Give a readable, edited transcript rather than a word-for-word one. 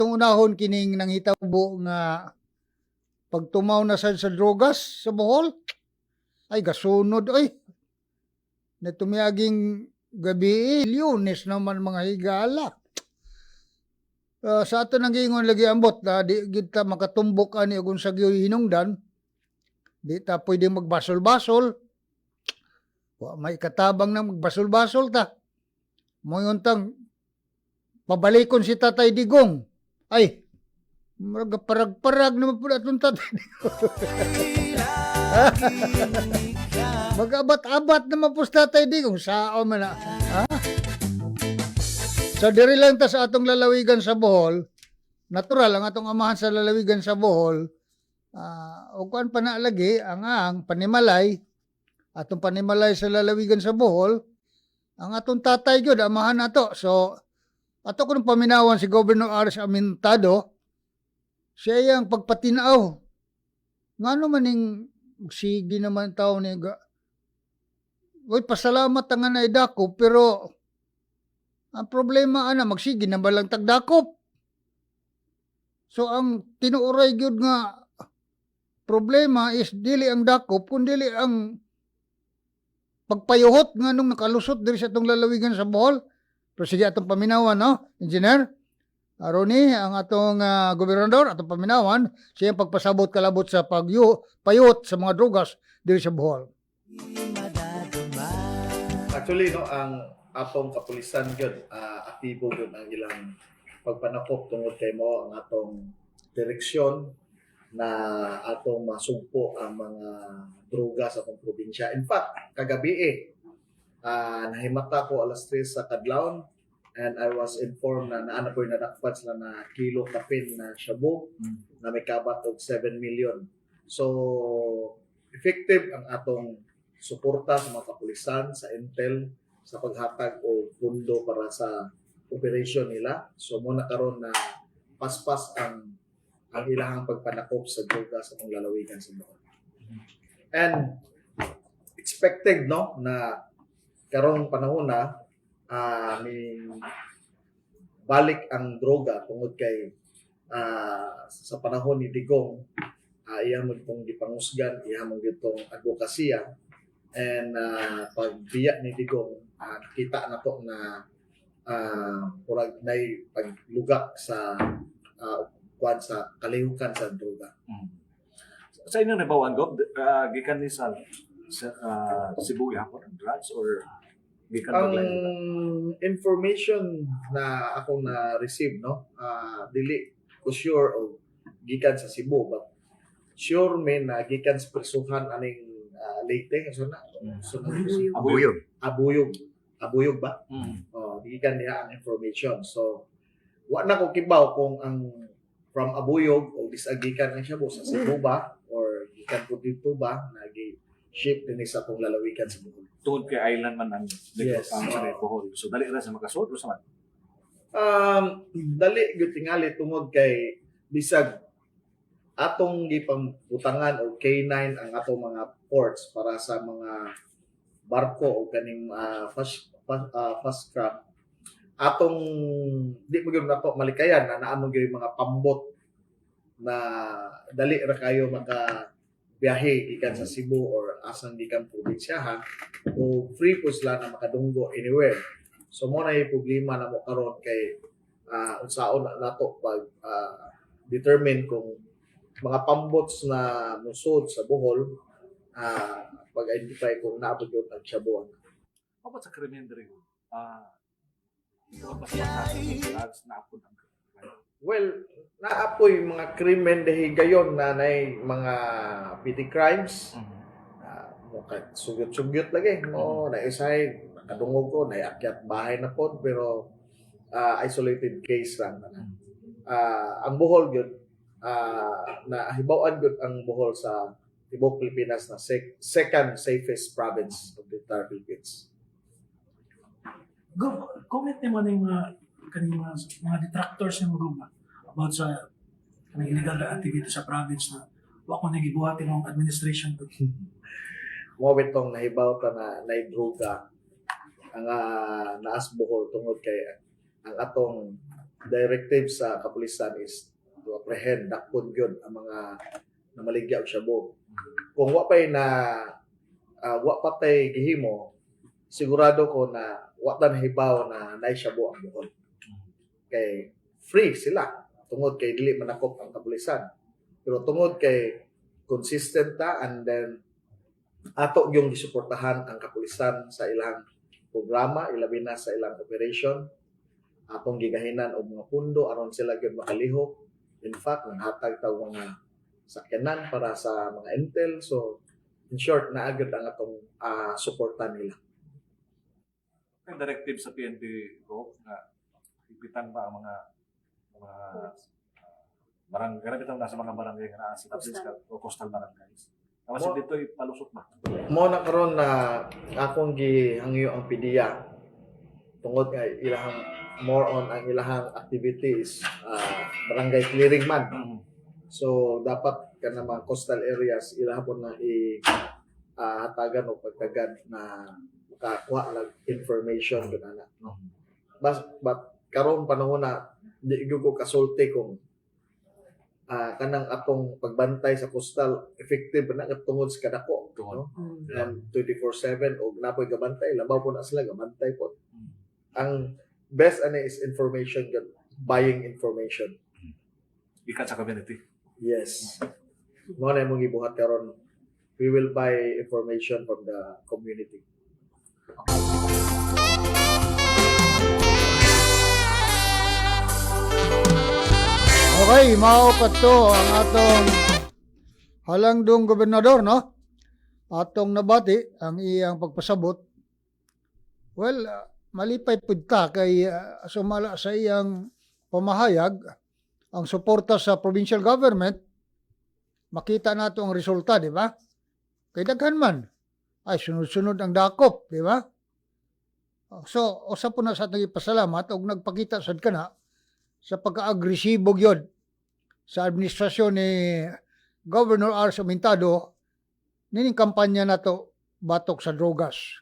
Unahon kining nanghitabo nga pagtumaw na sad sa drogas sa Bohol. Ay, gasunod ay. Na tumiaging gabi, Lunes naman, mga higala. Sa ato nang giingon lagi, ambot na di gid ta makatumbok ani og unsa gyoy hinungdan. Di ta pwede magbasol-basol. Wa may katabang na magbasol-basol ta. Moingon tang pabalikon si Tatay Digong. Ay, murag parag-parag naman po atong Tatay Digong. Mag-abat-abat naman po si Tatay Digong. Sao man na. Ha? So diri lang ta sa atong lalawigan sa Bohol. Natural ang atong amahan sa lalawigan sa Bohol. O kuan pa na lagi ang panimalay, atong panimalay sa lalawigan sa Bohol, ang atong tatay gyud amahan nato. So ato kuno paminawan si Governor Aris Amintado, siya iyang pagpatinaw. Ngano man ning sige naman tao ni ga. Uy, pasalamat ang nga dakop, pero ang problema ana, magsige na ba lang tagdakop. So ang tinuoray gyud nga problema is dili ang dakop kun dili ang pagpayuhot nga nung nakalusot diri sa atong lalawigan sa Bohol. Pero sige, atong paminawan, no, Engineer Ronnie, ang atong gobernador, atong paminawan siyang pagpasabot kalabot sa payuhot sa mga drogas diri sa Bohol. Actually, no, ang atong kapulisan gyud, aktibo gyud ang ilang pagpanakop tungod kay mo ang atong direksyon na atong masugpo ang mga droga sa atong probinsya. In fact, kagabi eh, nahimata ko alas 3 sa kadlawon and I was informed na naa na po'y nadakpan sila na kilo kapin na shabu na may kabat og 7 million. So, effective ang atong suporta sa mga kapulisan, sa intel, sa paghatag og pundo para sa operation nila. So, mo na karon na paspas ang ilahang pagpanakop sa droga sa atong lalawigan sa Bohol. And expected, no, na karong panahon na ni balik ang droga tungod kay sa panahon ni Digong, iya mo itong gipangusgan, iya mo itong advokasya, and pagbiya ni Digong, kita na to na murag nay paglugak sa kuan sa kalihukan sa droga. Sa inyong nahibaw-an, Gob, gikan ni sa Cebu gihapon ang drugs or gikan Ang Maglayo? Information na akong na-receive, no, dili ko sure o gikan sa Cebu, but sure may na gikan sa prisuhan aning Leyte so na so na Abuyog. Abuyog, Abuyog ba? Mm. Oh, gikan niya ang information. So wa na ko kibaw kung ang from Abuyog o disagikan ang shabu sa Cebu ba or gikan po dito ba nagi ship dinhi sa atong lalawigan sa Bohol. Tungod kay island man ang ang sa Bohol. So dali ra sa makasud o sa man. Dali gyud tingali tungod kay bisag atong gipangbutangan og K9 ang atong mga ports para sa mga barko o kaning fast craft, atong di mo gyud nato malikayan na naa mo gyud mga pambot na dali ra kayo maka biyahe gikan sa Cebu or asang gikan probinsyahan o free po sila na makadunggo anywhere. So mo na yung problema na mo karon kay unsaon na nato pag determine kung mga pambots na musod sa Bohol, pag-identify kung naabot yung nagsabuan. How about sa krimen diri? Tungod pa sa kaso sa drugs naapod ang Well, naapoy mga krimen dahil gayon na nay mga petty crimes. Mo kay sugyot-sugyot lagi. Mo na isay nakadungog ko, naiakyat bahay na pod, pero isolated case lang. Ang Bohol gyud, na hibaw-an gyud ang Bohol sa tibuok Pilipinas na second safest province of the entire Philippines. Go, comment nimo na yung mga kaning mga detractors nimo, Gob, ba, about sa kanang illegal na activity sa province na wa ko nagibuhat imong administration. Mo bitong nahibaw ta na naidroga ang naas Bohol tungod kay ang atong directive sa kapulisan is to apprehend, dakpon gyud ang mga namaligya og shabu. Kung wa pay na wa pa tay gihimo, sigurado ko na wa ta nahibaw na naay shabu ang Bohol. Kay free sila tungod kay dili manakop ang kapulisan. Pero tungod kay consistent ta and then ato yung gisuportahan ang kapulisan sa ilang programa, ilabi na sa ilang operation, atong gigahinan og mga pundo aron sila gyud makalihok. In fact, nanghatag ta og mga sakyanan para sa mga intel. So, in short, naa gyud ang atong suporta nila. Ang directive sa PNP ko nga higpitan ba ang mga barangay, karamihan nasa mga barangay nga naa sa Coastal. o coastal barangays. Tapos dito ipalusot ba? Mo na karon na akong gihangyo ang PDEA tungod nga ilahang more on ang ilahang activities barangay clearing man. So dapat kana mga coastal areas ilaha po na i hatagan o pagtagad na makakuha lag information gud ana, no? Bas but karon panahon na di gyud ko kasulti kung kanang atong pagbantay sa coastal effective na tungod sa kadako, Tungod. no? And 24/7 og napoy gabantay, labaw po na sila gabantay po. Ang best ani is information gyud, buying information. Gikan sa community. Yes. Mao na imong gibuhat karon. We will buy information from the community. Okay, mao kadto ang atong halangdong gobernador, no? Atong nabati ang iyang pagpasabot. Well, malipay pud ta kay sumala sa iyang pamahayag ang suporta sa provincial government, makita nato ang resulta, di ba? Kay daghan man. Ay, sunod-sunod ang dakop, di ba? So, usa po na sa atong ipasalamat og nagpakita sad kana sa pagka-agresibo gyud sa administrasyon ni Governor R. Sumintado nining kampanya nato batok sa drogas.